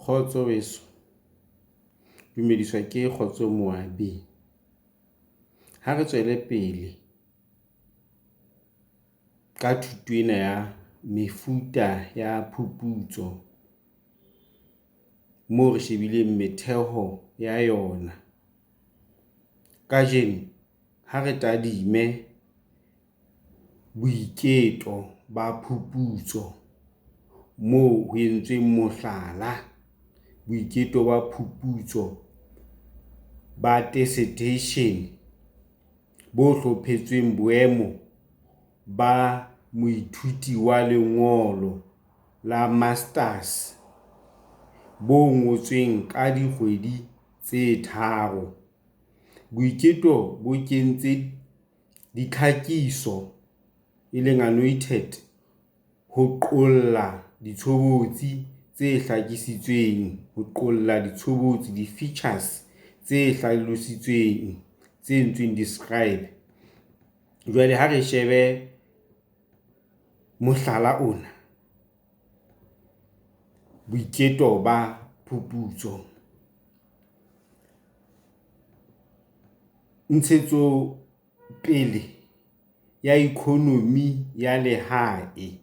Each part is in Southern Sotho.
Kgotso weso, dumediswa ke Kgotso Moabi. Ha re tswele pele ka thuto ena ya mefuta ya phuputso moo re shebileng metheo ya yona. Kajeno ha re tadime boiketo ba phuputso moo ho entsweng mohlala, boiketo ba phuputso ba dissertation bo hlophetsweng boemo ba moithuti wa lengolo la masters, bo ngotsweng ka dikgwedi tse tharo. Boiketo bo kentse ditlhakiso, e leng annotated ho qolla ditshobotsi tse hlakisitsweng, ho qolla ditshobotsi di-features tse hlalositsweng, tse entsweng describe. Jwale ha re shebe mohlala ona, boiketo ba phuputso. Ntshetsopele ya Economy ya Lehae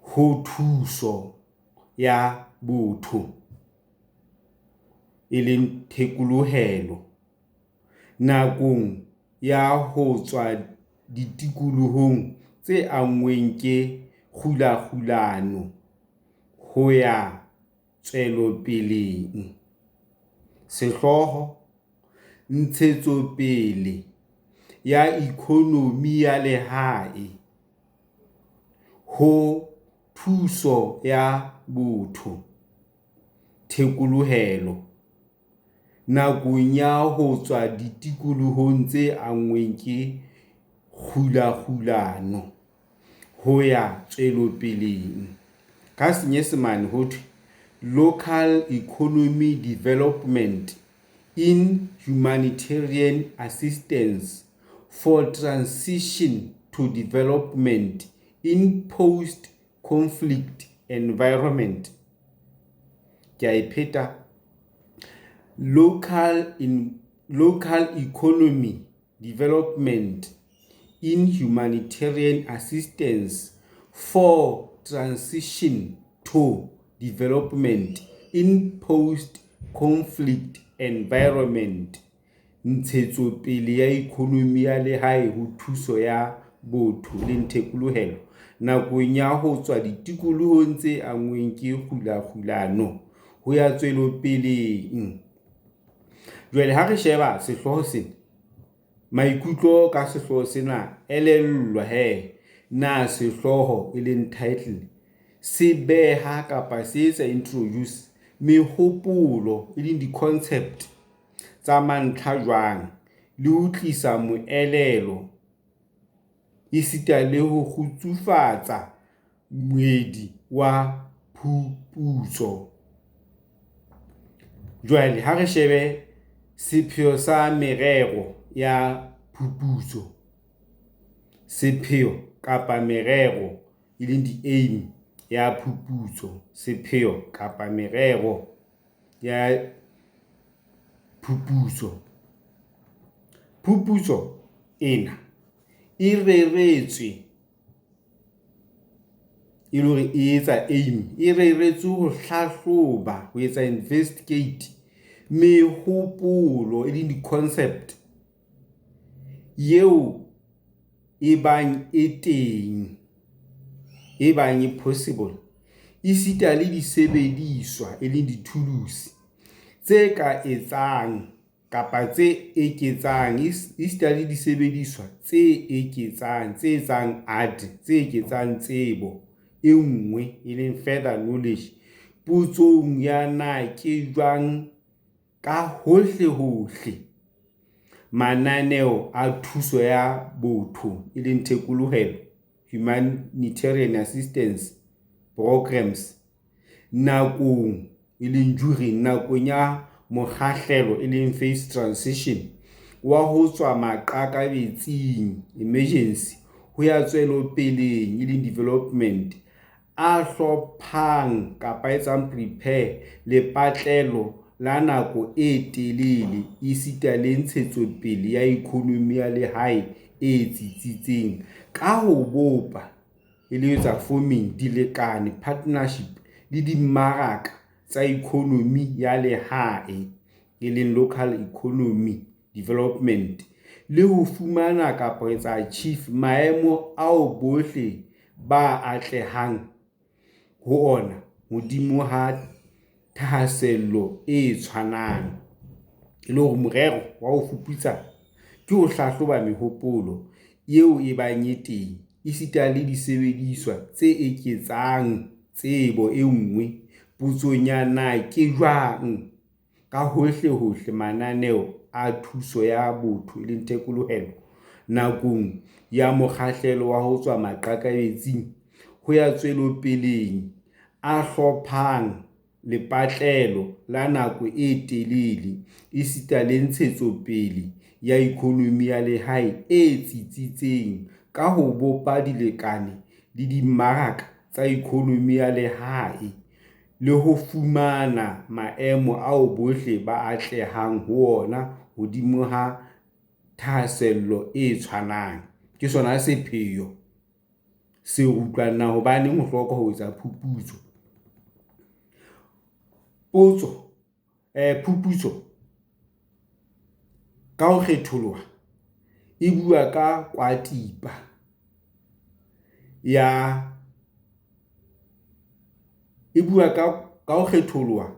ho Thuso ya Botho, e leng thekolohelo nakong ya ho tswa ditikolohong tse anngweng ke kgulakgulano ho ya tswelopeleng. Sehlooho- Ntshetsopele ya Economy ya Lehae ho Thuso ya Botho, thekolohelo nakong ya ho tswa ditikolohong tse anngweng ke kgulakgulano ho ya tswelopeleng. Ka Senyesemane ho thwe Local Economy Development in Humanitarian Assistance for Transition to Development in Post-Conflict Environment. Ke a e pheta, Local Economy Development in Humanitarian Assistance for Transition to Development in Post-Conflict Environment. Ntshetsopele ya Economy ya Lehae ho Thuso ya Botho le Thekolohelo nakong ya ho tswa ditikolohong tse anngweng ke kgulakgulano ho ya tswelopeleng. Jwale ha re sheba sehlooho sena, maikutlo ka sehlooho sena, elellwa he na sehlooho e leng title se beha kapa se etsa introduce mehopolo e leng di-concept tsa mantlha jwang le ho tlisa moelelo esita le ho kgutsufatsa moedi wa phuputso. Jwale ha re shebe sepheo sa merero ya phuputso. Sepheo kapa merero e leng di-aim ya phuputso. Sepheo kapa merero ya phuputso. Phuputso ena e reretswe e le hore e etsa aim, e reretswe ho hlahloba, ho etsa investigate mehopolo e leng di-concept eo e bang e teng, e bang e possible esita le disebediswa e leng dithulusi tse ka etsang kapa tse eketsang esita le disebediswa tse eketsang, tse etsang add, tse eketsang tsebo e nngwe e leng further knowledge potsong ya na ke jwang ka hohlehohle mananeo a thuso ya botho e leng thekolohelo, humanitarian assistance programmes, nakong e leng during, nakong ya mokgahlelo e leng phase transition wa ho tswa maqakabetsing, emergency, ho ya tswelopeleng e leng development. a hlophang kapa a etsang prepare lepatlelo la nako e telele esita le ntshetsopele ya economy ya lehae e tsitsitseng ka ho bopa, e leng ho etsa forming, dilekane, partnership, le dimmaraka tsa economy ya lehae, e leng local economy development, le ho fumana kapa ho etsa achieve maemo ao bohle ba atlehang ho ona hodimo ha thahasello e tshwanang. E le hore morero wa ho fuputsa ke ho hlahloba mehopolo eo e bang e teng, esita le disebediswa tse eketsang tsebo e nngwe potsong ya na ke jwang ka hohlehohle mananeo a thuso ya botho, e leng thekolohelo, nakong ya mokgahlelo wa ho tswa maqakabetsing ho ya tswelopeleng a hlophang lepatlelo la nako e telele esita le ntshetsopele ya economy ya lehae e tsitsitseng ka ho bopa dilekane le dimmaraka tsa economy ya lehae le ho fumana maemo ao bohle ba atlehang ho ona hodimo ha thahasello e tshwanang. Ke sona sepheo seo re utlwang na hobaneng ho hloka ho etsa phuputso. Potso phuputso ka ho kgetholoha e bua ka kwatipa ya e bua ka ho kgetholoha.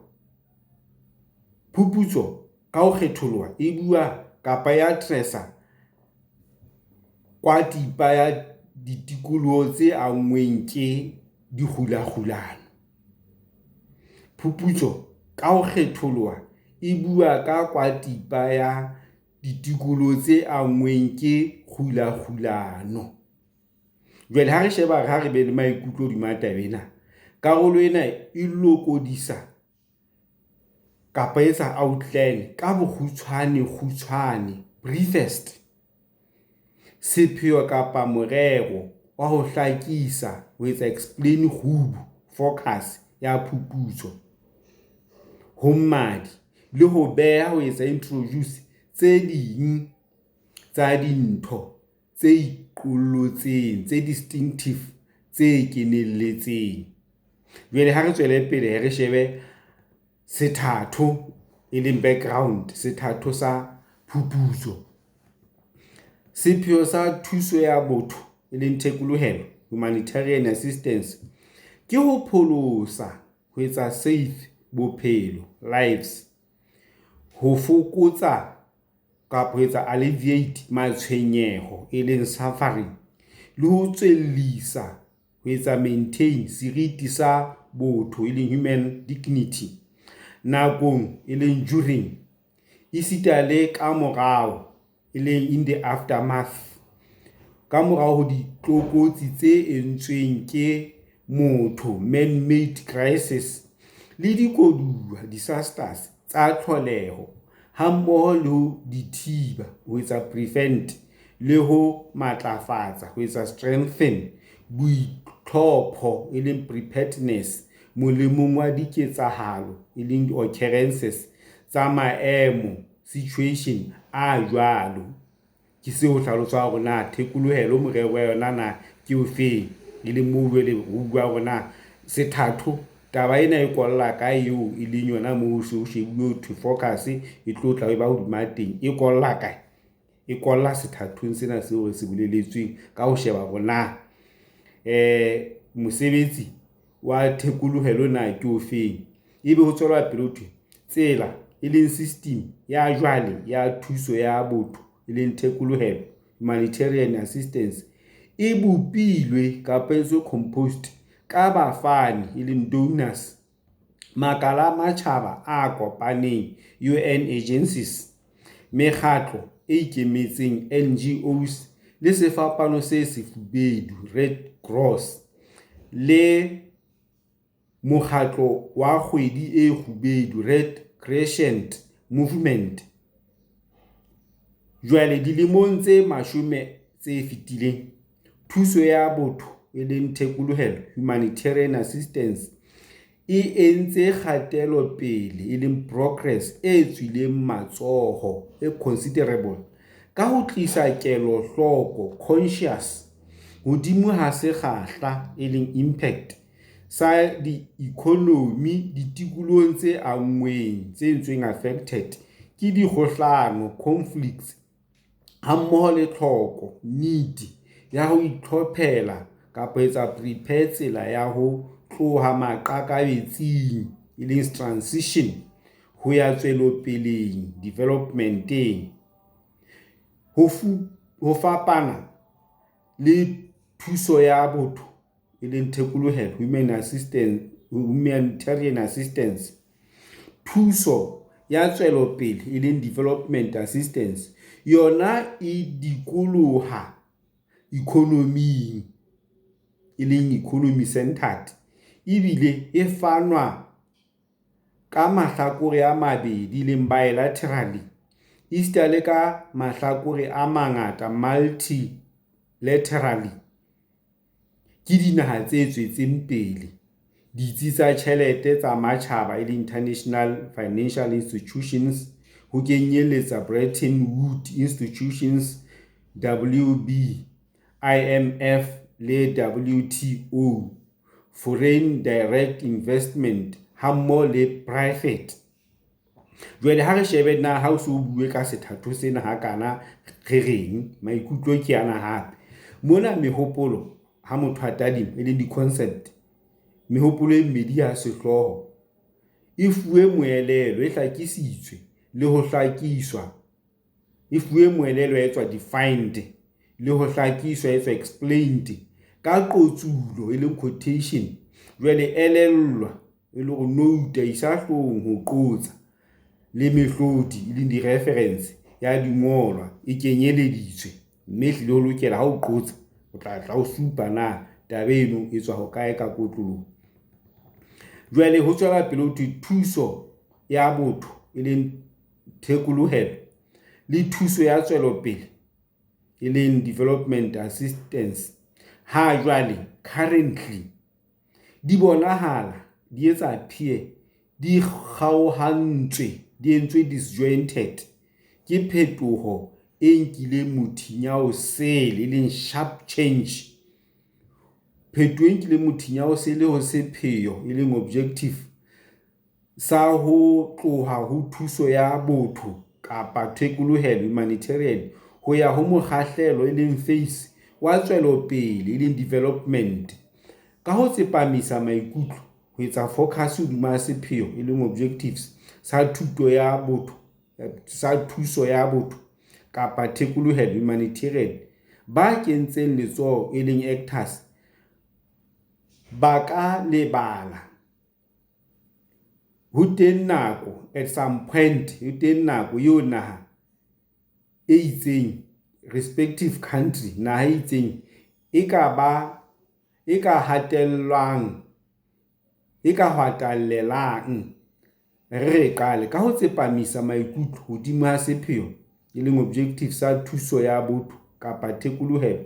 Phuputso ka ho kgetholoha e bua kapa e address-a kwatipa ya ditikoloho tse anngweng ke dikgulakgulano. Phuputso ka ho kgetholoha e bua ka kwatipa ya ditikoloho tse anngweng ke kgulakgulano. Jwale ha re sheba ha re be le maikutlo hodima taba ena. Karolo ena e lokodisa kapa etsa outline ka bokgutshwane kgutshwane, briefest, sepheo kapa morero wa ho hlakisa ho etsa explain kgubu, focus, ya phuputso ho mmadi le ho beha ho etsa introduce tse ding tsa dintho tse iqollotseng, tse distinctive, tse kenelletseng. Jwale ha re tswele pele re shebe sethatho e leng background, sethatho sa phuputso. Sepheo sa thuso ya botho e leng thekolohelo, humanitarian assistance, ke ho pholosa ho etsa save bophelo, lives, ho fokotsa kapa ho etsa alleviate matshwenyeho e leng suffering, le ho tswellisa ho etsa maintain seriti sa botho e leng human dignity nakong e leng during esita le ka morao e leng in the aftermath, ka morao ho ditlokotsi tse entsweng ke motho, man-made crises, le dikoduwa, disasters, tsa tlholeho hammoho le ho di thiba, ho etsa prevent, le ho matlafatsa, ho etsa strengthen, boitlhopho, e leng preparedness, molemong wa diketsahalo, e leng di-occurrences, tsa maemo, situation, a jwalo. Ke seo ho hlaloswang hore na thekolohelo morero wa yona na ke ofeng, e leng moo jwale ho bua hore na sethatho taba ena e kolla kae eo e leng yona moo ho se ho shebuwe ho thwe focus e tlo tla e ba hodima teng e kolla kae. E kolla sethathong sena seo re se boleletsweng ka ho sheba hore na mosebetsi wa thekolohelo na ke ofeng. Ebe ho tswela pele ho thwe tsela e leng system ya jwale ya thuso ya botho e leng thekolohelo, humanitarian assistance, e bopilwe kapa e entswe composed ka bafani e leng donors, makala a matjhaba a kopaneng, UN agencies, mekgatlo e ikemetseng, NGOs, le Sefapano se Sefubedu, Red Cross, le Mokgatlo wa Kgwedi e Kgubedu, Red Crescent Movement. Jwale dilemong tse mashome tse fetileng, thuso ya botho e leng thekolohelo, humanitarian assistance, e entse kgatelopele, e leng progress, e tswileng matsoho, e considerable, ka ho tlisa kelohloko, conscious, hodimo ha sekgahla, e leng impact, sa ikonomi ditikolohong tse anngweng, tse entsweng affected, ke dikgohlano, conflicts, hammoho le tlhoko, need, ya ho itlhophela kapa ho etsa prepare tsela ya ho tloha maqakabetsing, e leng transition, ho ya tswelopeleng, development-eng. Ho fapana le thuso ya botho, e leng thekolohelo, humanitarian assistance, thuso ya tswelopele, e leng development assistance, yona e dikoloha ikonoming, e leng economy centered, ebile e fanwa ka mahlakore a mabedi, e leng bilaterally, esita le ka mahlakore a mangata, multilaterally, ke dinaha tse tswetseng pele, ditsi tsa tjhelete tsa matjhaba, e leng international financial institutions, ho kenyeletsa Bretton Woods institutions, WB, IMF le WTO, foreign direct investment hammoho le poraefete. Jwale ha re shebe na ha o so bue ka sethatho sena hakana re reng, maikutlo ke ana hape. Mona mehopolo ha motho a tadima, e leng di-concept, mehopolo e mmedi ya sehlooho e fuwe moelelo, e hlakisitswe le ho hlakiswa, e fuwe moelelo ya etswa defined le ho hlakiswa ya etswa explained ka qotsulo, e leng quotation. Jwale elellwa e le hore note isa hloohong ho qotsa le mehlodi, e leng di-reference ya dingolwa e kenyeleditswe, mme ehlile ho lokela ha o qotsa, o tla tla o supa na taba eno e tswa hokae ka kotloloho. Jwale ho tswela pele ho thwe thuso ya botho, e leng thekolohelo, le thuso ya tswelopele, e leng development assistance, ha jwale, currently, di bonahala, di etsa appear, di kgaohantswe, di entswe disjointed, ke phetoho e nkileng mothinya o sele, e leng sharp change. Phetoho e nkileng mothinya o sele ho sepheo, e leng objective, sa ho tloha ho thuso ya botho kapa thekolohelo, humanitarian, ho ya ho mokgahlelo, e leng phase, wa tswelopele, e leng development. Ka ho tsepamisa maikutlo, ho etsa focus hodima sepheo, e leng objectives, sa thuto ya botho, sa thuso ya botho kapa thekolohelo, humanitarian, ba kentseng letsoho, e leng actors, ba ka lebala ho teng nako, at some point, ho teng nako eo naha e itseng, respective country, naha e itseng e ka ba e ka hatellwang, e ka hwatallelang. Re re qale ka ho tsepamisa maikutlo hodima sepheo, e leng objective, sa thuso ya botho kapa thekolohelo,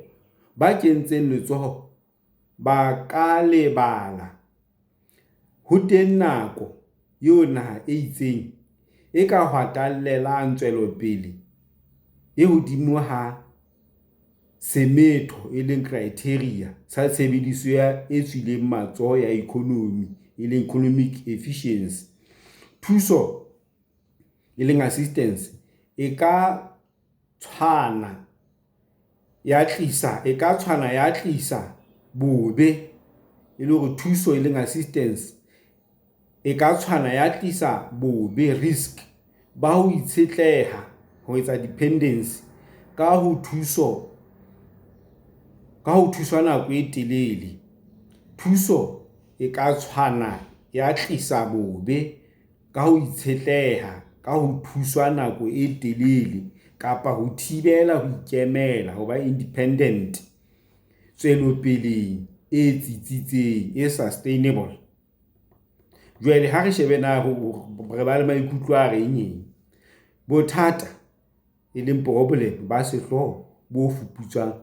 ba kentseng letsoho ba ka lebala ho teng nako eo naha e itseng e ka hwatallelang tswelopele e hodimo ha semetho, e leng criteria, sa tshebediso e tswileng matsoho ya ikonomi, e leng economic efficiency. Thuso, e leng assistance, e ka tshwana ya tlisa, e ka tshwana ya tlisa bobe, e le hore thuso, e leng assistance, e ka tshwana ya tlisa bobe, risk, ba ho itshetleha, ho etsa dependency, ka ho thuso, ka ho thuswa nako e telele. Thuso e ka tshwana ya tlisa bobe ka ho itshetleha ka ho thuswa nako e telele kapa ho thibela ho ikemela, ho ba independent, tswelopeleng e tsitsitseng, e sustainable. Jwale ha re shebe na re ba le maikutlo a reng eng. Bothata, e leng problem, ba sehlooho bo fuputswang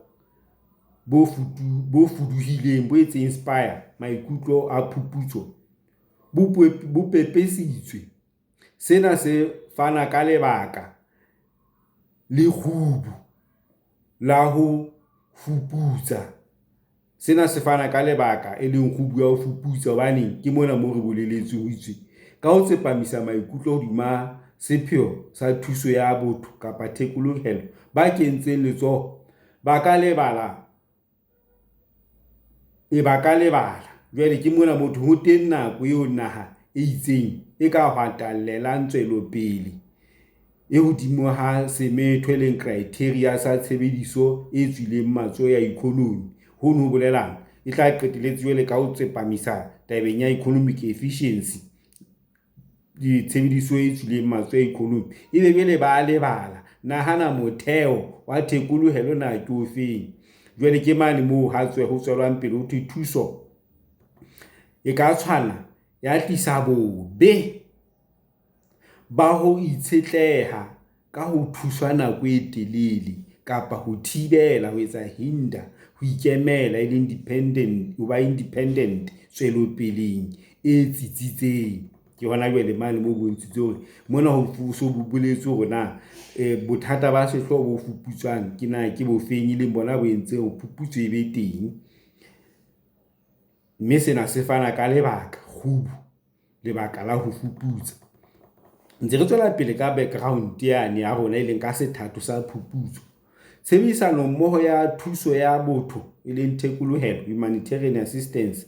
bo fuduhileng, bo etse inspire maikutlo a phuputso bo pepesitswe. Sena se fana ka lebaka le kgubu la ho fuputsa. Sena se fana ka lebaka e leng kgubu ya ho fuputsa hobane ke mona moo re boleletswe ho itswe ka ho tsepamisa maikutlo hodima sepheo sa thuso ya botho kapa thekolohelo, ba kentseng letsoho ba ka lebala e ba ka lebala. Jwale ke mona motho ho teng nako eo naha e itseng e ka hwatallelang tswelopele e hodimo ha semetho e leng criteria sa tshebediso e tswileng matsoho ya economy. Hono ho bolelang e tla qetelletse jwale ka ho tsepamisa tabeng ya economic efficiency, tshebediso e tswileng matsoho ya economy. Ebe jwale ba lebala nahana motheo wa thekolohelo na ke ofeng. Jwale ke mane moo ha tswe ho tswelwang pele ho thwe thuso e ka tshwana ya tlisa bobe ba ho itshetleha ka ho thuswa nako e telele kapa ho thibela ho etsa hinder ho ikemela, e leng dependent, ho ba independent tswelopeleng e tsitsitseng. Ke hona jwale mane moo bontshitse hore mona ho so boletswe hore na bothata ba sehlooho bo fuputswang ke na ke bofeng, e leng bona bo entseng hore phuputso e be teng. Mme sena se fana ka lebaka kgubu, lebaka la ho fuputsa. Ntse re tswela pele ka background yane ya rona, e leng ka sethatho sa phuputso. Tshebedisano mmoho ya thuso ya botho e leng thekolohelo, humanitarian assistance,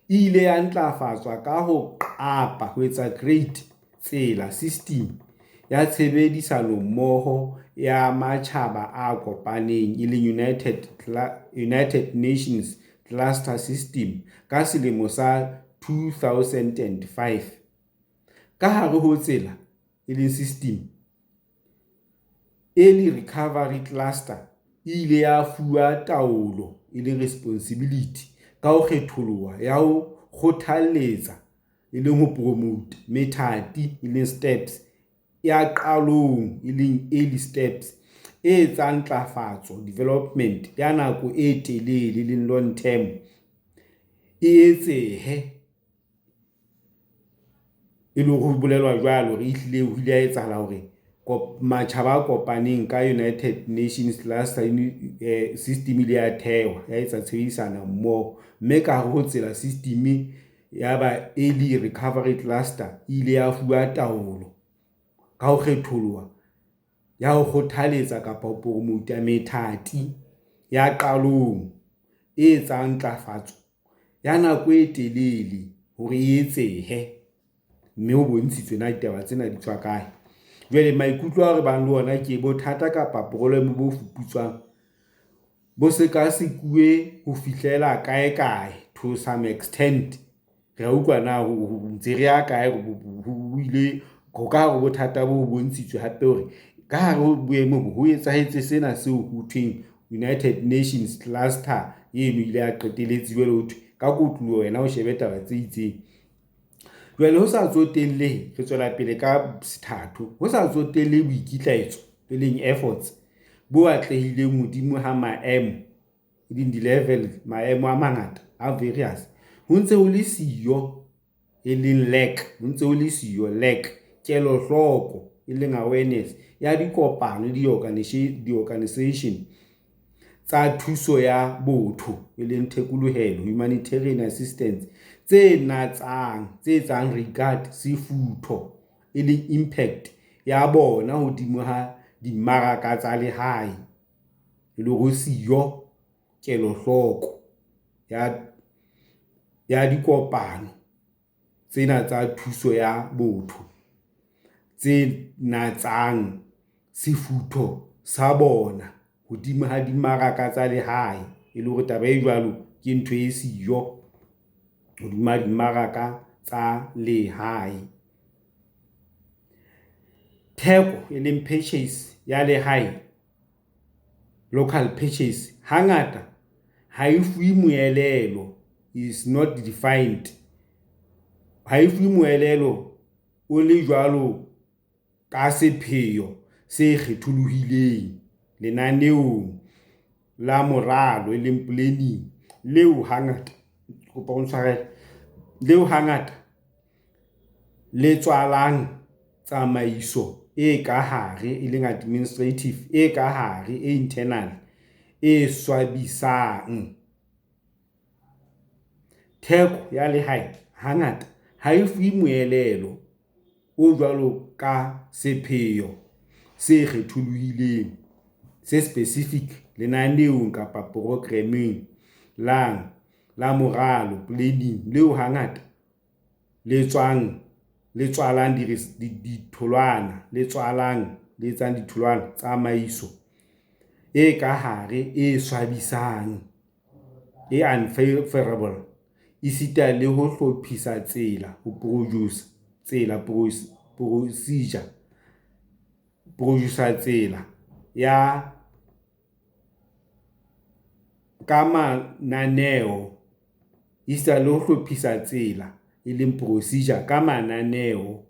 e ile ya ntlafatswa ka ho qapa ho etsa create tsela system ya tshebedisano mmoho ya Matjhaba a Kopaneng, e leng United Nations Cluster System ka selemo sa 2005. Ka hare ho tsela e leng system, Early Recovery Cluster e ile ya fuwa taolo e leng responsibility ka ho kgetholoha ya ho kgothalletsa e leng ho promote methati e leng steps ya qalong e leng early steps e etsang ntlafatso development ya nako e telele e leng long term e etsehe. E le hore ho bolelwa jwalo hore ehlile ho ile ha etsahala hore Matjhaba a Kopaneng ka United Nations Cluster System ile ya thehwa ya etsa tshebedisano mmoho. Mme ka hare ho tsela system ya ba Early Recovery Cluster e ile ya fuwa taolo ka ho kgetholoha ya ho kgothaletsa kapa ho promot-a methati ya qalong e etsang ntlafatso ya nako e telele hore e etsehe. Mme ho bontshitswe na ditaba tsena di tswa kae. Jwale maikutlo ao re bang le ona ke bothata kapa problem bo fuputswang bo sekasekuwe ho fihlela kae kae to some extent. Re a utlwa na ntse re ya kae ho ile ho ka hare bothata bo bontshitswe hape hore ka hare ho boemo bo ho etsahetse sena seo ho thweng United Nations Cluster eno ile ya qetelletse jwale ho thwe ka kotloloho wena o shebe taba tse itseng. Jwale ho sa tsotellehe, re tswela pele ka sethatho, ho sa tsotellehe boikitlaetso e leng efforts bo atlehileng hodimo ha maemo e leng di-level, maemo a mangata a various, ho ntse ho le siyo e leng lack, ho ntse ho le siyo lack kelohloko e leng awareness ya dikopano le di-organisation tsa thuso ya botho e leng thekolohelo, humanitarian assistance, tse natsang, tse etsang regard sefutho e leng impact ya bona hodimo ha dimmaraka tsa lehae. E le hore ho siyo kelohloko ya dikopano tsena tsa thuso ya botho tse natsang sefutho sa bona hodimo ha dimmaraka tsa lehae. E le hore taba e jwalo ke ntho e siyo hodima dimmaraka tsa lehae. Theko e leng purchase ya lehae, local purchase, hangata ha e fuwe moelelo, is not defined, ha e fuwe moelelo o le jwalo ka sepheo se kgetholohileng lenaneong. la moralo, e leng planning, leo hangata, kopa o ntshwarele, leo hangata le tswalang tsamaiso e ka hare, e leng administrative e ka hare, e internal, e swabisang. Theko ya lehae hangata ha e fuwe moelelo o jwalo ka sepheo se kgetholohileng, se specific, lenaneong kapa programeng la moralo, planning, leo hangata le tswalang ditholwana. Tsamaiso e ka hare e swabisang, e unfavourable, esita le ho hlophisa tsela, procedure, tsela ya ka mananeo esita le ho hlophisa tsela, e leng procedure ka mananeo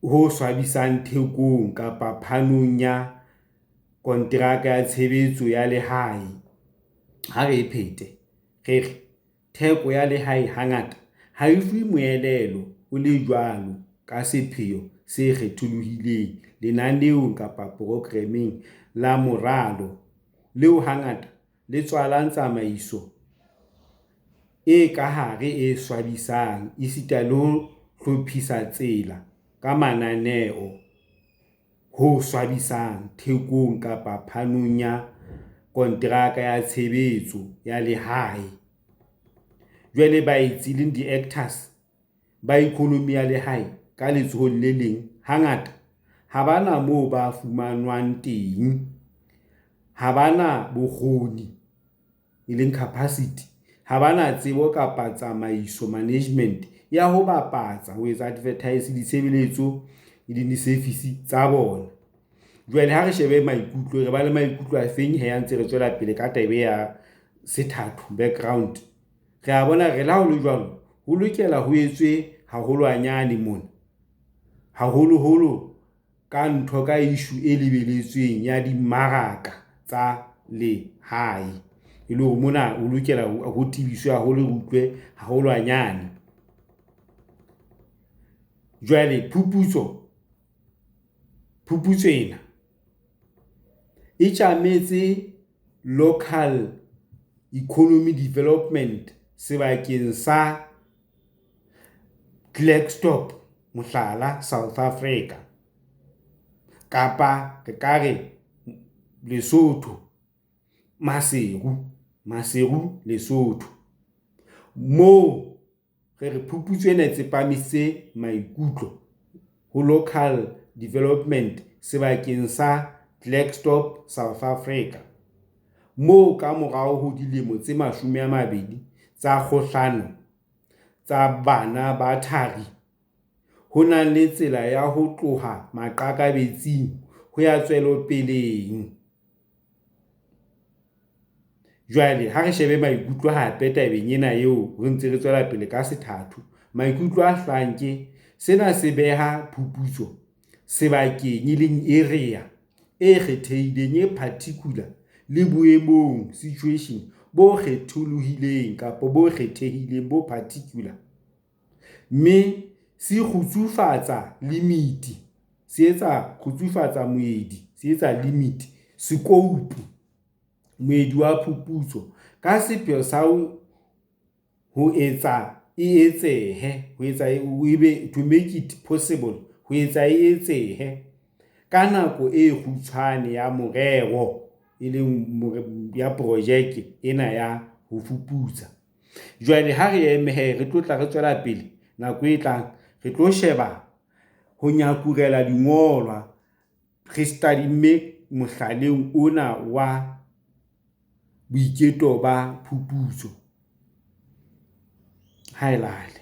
ho swabisang thekong kapa phanong ya konteraka ya tshebetso ya lehae. Ha re e phete, re re theko ya lehae hangata ha e fuwe moelelo o le jwalo ka sepheo se kgetholohileng lenaneong kapa programeng la moralo, leo hangata le tswalang tsamaiso e ka hare e swabisang esita le ho hlophisa tsela ka mananeo ho swabisang thekong kapa phanong ya konteraka ya tshebetso ya lehae. Jwale baetsi leng di-actors ba economy ya lehae ka letsohong le leng, hangata ha ba na moo ba fumanwang teng, ha ba na bokgoni, e leng capacity, ha ba na tsebo kapa tsamaiso, management, ya ho bapatsa, ho etsa advertise ditshebeletso le di-service tsa bona. Jwale ha re shebe maikutlo, re ba le maikutlo a feng he a ntse re tswela pele ka taba ya sethatho, background. Re a bona re le ha ho le jwalo, ho lokela ho etswe haholwanyane mona, haholoholo ka ntho ka issue e lebeletsweng ya dimmaraka tsa lehae. E le hore mona o lokela ho tibiswe haholo, re utlwe haholwanyane. Jwale phuputso ena e tjametse Local Economy Development sebakeng sa Klerksdorp mohlala, South Africa, kapa re ka re Lesotho, Maseru, Maseru, Lesotho. Moo re re phuputso ena e tsepamisitse maikutlo ho local development sebakeng sa Klerksdorp, South Africa. Moo ka morao ho dilemo tse 20 tsa kgohlano tsa bana ba thari, ho nang le tsela ya ho tloha maqakabetsing ho ya tswelopeleng. Jwale ha re shebe maikutlo hape tabeng ena eo re ntse re tswela pele ka sethatho. Maikutlo a hlahang ke sena se beha phuputso sebakeng, e leng area e kgethehileng, e particular, le boemong, situation, bo kgetholohileng kapa bo kgethehileng, bo particular. Mme se kgutsufatsa limit, se etsa kgutsufatsa moedi, se etsa limit, scope, moedi wa phuputso ka sepheo sa ho etsa e etsehe, ho etsa ebe to make it possible, ho etsa e etsehe ka nako e kgutshwane ya morero, e leng ya projeke ena ya ho fuputsa. Jwale ha re eme hee, re tlo tla re tswela pele nako e tlang, re tlo sheba ho nyakurela dingolwa, re tadime mohlaleng ona wa boiketo ba phuputso. Haelale.